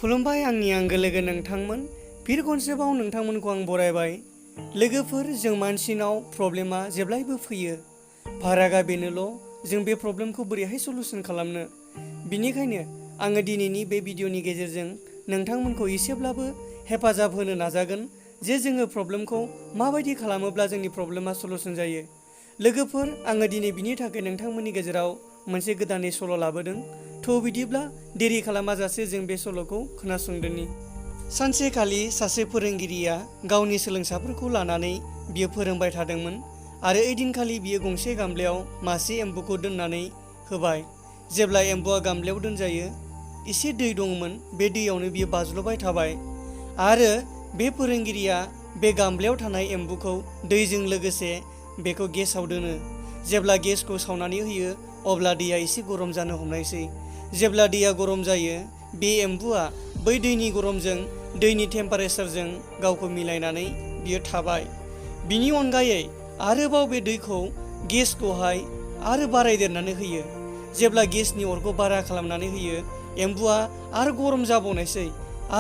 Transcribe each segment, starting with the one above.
खुलुमबाय आंनि आंगो लोगो नोंथांमोन। फिर खनसेबाव नोंथांमोनखौ आं बरायबाय। लोगोफोर, जों मानसिनाव प्रब्लेमा जेब्लायबो फैयो। फारागा बेनोल' जों बे प्रब्लेमखौ बोरैहाय सलुसन खालामनो। बिनिखायनो आङो दिनैनि बे भिडिअनि गेजेरजों नोंथांमोनखौ एसेब्लाबो हेफाजाब होनो नाजागोन जे जोङो प्रब्लेमखौ माबायदि खालामोब्ला जोंनि प्रब्लेमा सलुसन जायो। लोगोफोर, आङो दिनै बिनि थाखाय नोंथांमोननि गेजेराव मोनसे गोदानै सल' लाबोदों। थ' बिदिब्ला देरि खालामाजासे जों बे सल'खौ खोनासंदोनि। सानसेखालि सासे फोरोंगिरिया गावनि सोलोंसाफोरखौ लानानै बियो फोरोंबाय थादोंमोन आरो ओइदिनखालि बियो गंसे गामलायाव मासे एम्बुखौ दोननानै होबाय। जेब्ला एम्बुआ गामलायाव दोनजायो, एसे दै दंमोन, बे दैयावनो बियो बाज्ल'बाय थाबाय आरो बे फोरोंगिरिया बे गामलायाव थानाय एम्बुखौ दैजों लोगोसे बेखौ गेसाव दोनो। जेब्ला गेसखौ सावनानै होयो अब्ला दैया एसे गरम जानो हमनायसै। जेब्ला दैया गरम जायो, बे एम्बुआ बै दैनि गरमजों दैनि टेम्पारेचारजों गावखौ मिलायनानै बियो थाबाय। बिनि अनगायै आरोबाव बे दैखौ गेसखौहाय आरो बारायदेरनानै होयो। जेब्ला गेसनि अरखौ बारा खालामनानै होयो, एम्बुआ आरो गरम जाबावनायसै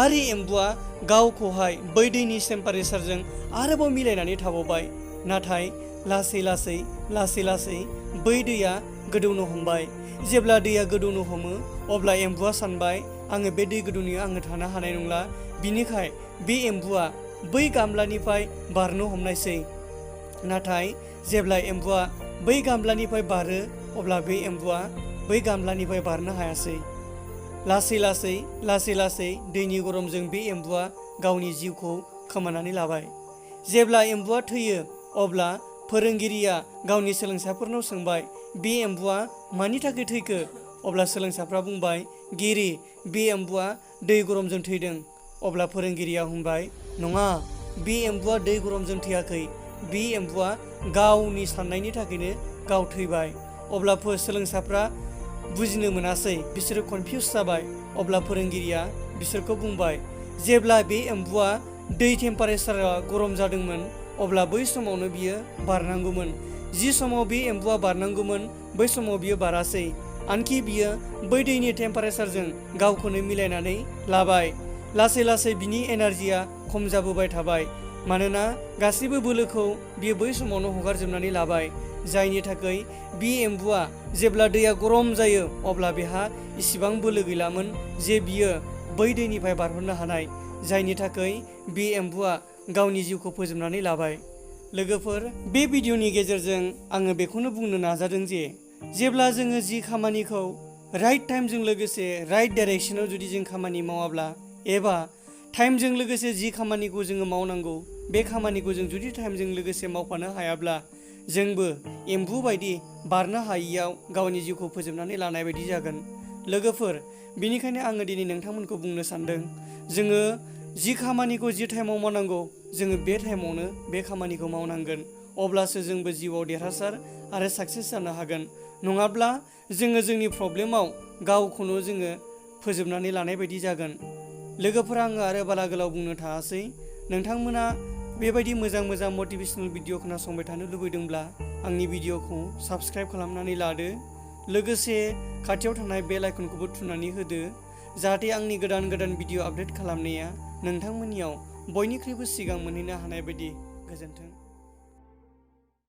आरो एम्बुआ गावखौहाय बै दैनि टेम्पारेचारजों आरोबाव मिलायनानै थाबावबाय। नाथाय लासै लासै बै दैया गोदौनो हमबाय। जेब्ला दैया गोदौनो हमो अब्ला एम्बुआ सानबाय, आङो बे दै गोदौनायाव आङो थानो हानाय नंला। बिनिखाय बे एम्बुआ बै गामलानिफ्राय बारनो हमनायसै। नाथाय जेब्ला एम्बुआ बै गामलानिफ्राय बारो अब्ला बे एम्बुआ बै गामलानिफ्राय बारनो हायासै। लासै लासै दैनि गरमजों बे एम्बुआ गावनि जिउखौ खोमानानै लाबाय। जेब्ला एम्बुआ थैयो अब्ला फोरोंगिरिया गावनि सोलोंसाफोरनाव सोंबाय, बे एम्बुआ मानि थाखाय थैखो? अब्ला सोलोंसाफ्रा बुंबाय, गिरि, बे एम्बुआ दै गरमजों थैदों। अब्ला फोरोंगिरिया बुंबाय, नङा, बे एम्बुआ दै गरमजों थैयाखै, बे एम्बुआ गावनि साननायनि थाखायनो गाव थैबाय। अब्ला सोलोंसाफ्रा बुजिनो मोनासै, बिसोरो कनफिउस जाबाय। अब्ला फोरोंगिरिया बिसोरखौ बुंबाय, जेब्ला बे एम्बुआ दै टेम्पारेचारा गरम जादोंमोन अब्ला बै समावनो बियो बारनांगौमोन। जि समाव बे एम्बुआ बारनांगौमोन बै समाव बियो बारासै। आनखि बियो बै दैनि टेम्पारेचारजों गावखौनो मिलायनानै लाबाय। लासै बिनि एनार्जिया खम जाबोबाय थाबाय, मानोना गासैबो बोलोखौ बियो बै समावनो हगारजोबनानै लाबाय। जायनि थाखाय बे एम्बुआ जेब्ला दैया गरम जायो अब्ला बेहा इसिबां बोलो गैलामोन जे बियो बै दैनिफ्राय बारहरनो हानाय। जायनि थाखाय बे एम्बुआ गावनि जिउखौ फोजोबनानै लाबाय। लोगोफोर, बे भिडिअनि गेजेरजों आङो बेखौनो बुंनो नाजादों जे जेब्ला जोङो जि खामानिखौ राइट टाइमजों लोगोसे राइट डाइरेक्सनाव जुदि जों खामानि मावाब्ला एबा टाइमजों लोगोसे जि खामानिखौ जोङो मावनांगौ बे खामानिखौ जों जुदि टाइमजों लोगोसे मावफानो हायाब्ला जोंबो एम्बु बायदि बारनो हायियाव गावनि जिउखौ फोजोबनानै लानाय बायदि जागोन। लोगोफोर, बेनिखायनो आङो दिनै नोंथांमोनखौ बुंनो सानदों, जोङो जि खामानिखौ जि टाइमाव मावनांगौ जोङो बे टाइमावनो बे खामानिखौ मावनांगोन। अब्लासो जोंबो जिउआव देरहासार आरो साक्सेस जानो हागोन। नङाब्ला जोङो जोंनि प्रब्लेमाव गावखौनो जोङो फोजोबनानै लानाय बायदि जागोन। लोगोफोरा, आङो आरो बारा गोलाव बुंनो थाङासै। नोंथांमोना बेबायदि मोजां मटिभेशनेल भिडिअ खोनासंबाय थानो लुबैदोंब्ला आंनि भिडिअखौ साबस्क्राइब खालामनानै लादो। लोगोसे खाथियाव थानाय बेल आइकनखौबो थुनानै होदो, जाहाथे आंनि गोदान भिडिअ आपडेट खालामनाया नोंथांमोननियाव बयनिख्रुइबो सिगां मोनहैनो हानाय बायदि। गोजोन्थों।